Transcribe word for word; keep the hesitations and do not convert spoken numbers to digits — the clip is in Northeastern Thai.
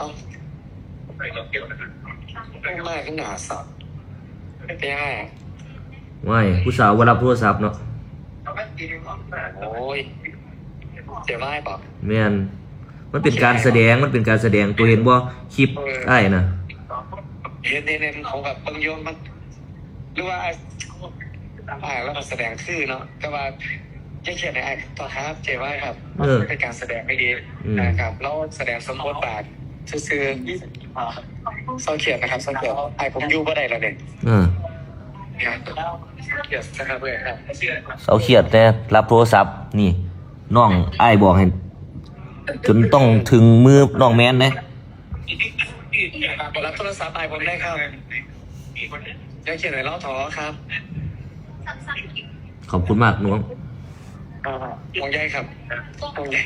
โอ้มากขึ้นหนาสับเป็นยังไง ว้าย ผู้สาวบ่รับโทรศัพท์เนาะ โอ้ยเสียไม้ปะ แม่น มันเป็นการแสดง มันเป็นการแสดง ตัวเห็นบ่ คลิปอ้ายนะ เห็นในในของแบบเบิ่งโยมมันหรือว่าอ่านแล้วก็แสดงคือเนาะแต่ว่าจะเขียนในไอ้ต่อครับเจว่าครับ เออ เป็นการแสดงไม่ดี อืม นะครับเราแสดงสมบทบาทซื่อๆเศร้าเขียดนะครับเศร้าเขียดไอ้ผมอยู่บ่ได้แล้วเนี่ย เออ ครับเขียดนะครับเลยครับ เสาเขียดแต่รับโทรศัพท์นี่ น้องอ้ายบอกให้ จนต้องถึงมือน้องแมนนะ รับโทรศัพท์ไอ้ผมได้ครับเดี๋ยวเขียนในเล่าถอครับ ขอบคุณมากน้อง อ่าห่วงใยครับห่วงใย